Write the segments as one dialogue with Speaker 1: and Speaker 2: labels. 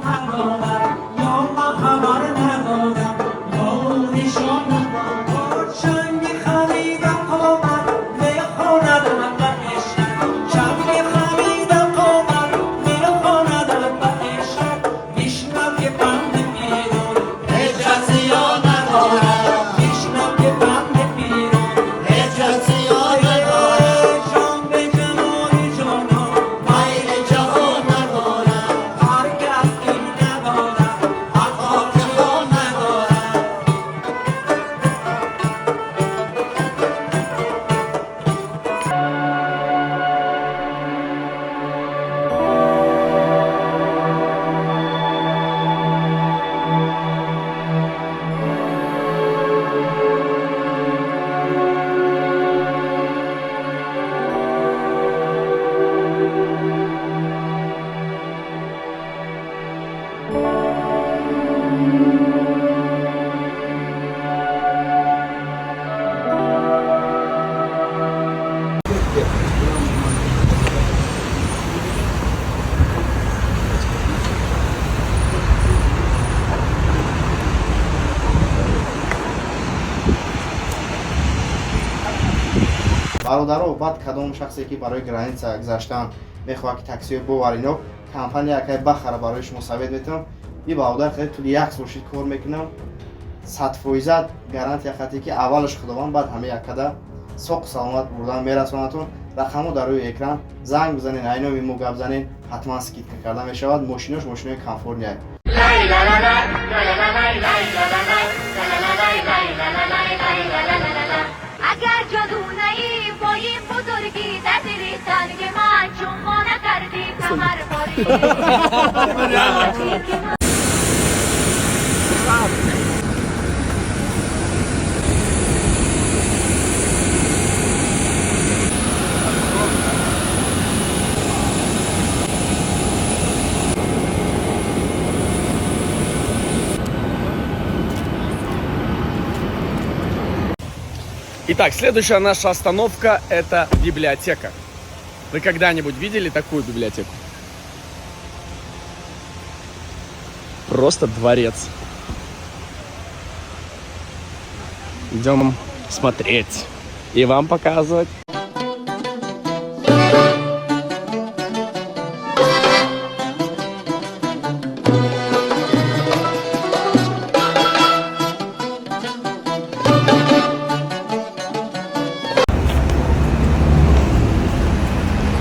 Speaker 1: Надорад ё ман хабар надорам ё нишон надорад. Чанги хамида қомат мехонадам ба ишқ, чанги хамида қомат мехонадам ба ишқ. Бишнав, ки панди пирон ҳеҷ кас зиён надорад. Бишнав, ки панди пирон ҳеҷ кас зиён надорад. Ҷон ба ҷамоли ҷонон майли ҷаҳон надорад. Ҳар кас ки надорад, ҳаққо ҷаҳон надорад.
Speaker 2: Бародаро, баъд кадом шахсе ки барои граница гузаштан мехоҳад, ки таксиҳои боваринок компания якай бахара, барои шумо совет метавам. И бародар хеле тӯли як сол шид кор мекунам, 100% гарантия хате ки аввалаш худованд, баъд ҳама яккада соқу саломат бурдан мерасонатон. Рақамҳо дар рӯи экран, занг бизанен, айноми мо гап занен, ҳатман скидка карда мешавад. Мошинош мошинои комфортный.
Speaker 3: Агар ҷоду наӣ, бо ин бузургӣ дар дили танги ман чун мо накардӣ камар борӣ.
Speaker 4: Итак, следующая наша остановка – это библиотека. Вы когда-нибудь видели такую библиотеку? Просто дворец. Идем смотреть и вам показывать.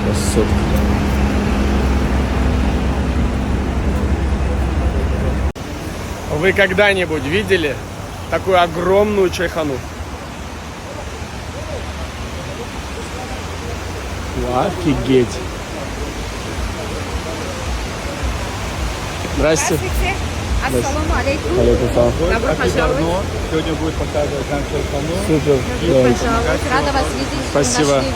Speaker 4: Красотка. Вы когда-нибудь видели такую огромную чайхану? Офигеть. Здрасте.
Speaker 5: Здравствуйте. Ассаламу алейкум.
Speaker 4: Алейкум салам.
Speaker 5: Добро пожаловать.
Speaker 6: Сегодня будет показывать нам чайхану.
Speaker 4: Супер.
Speaker 5: Добро пожаловать. Рада вас видеть
Speaker 4: Спасибо.
Speaker 5: в нашей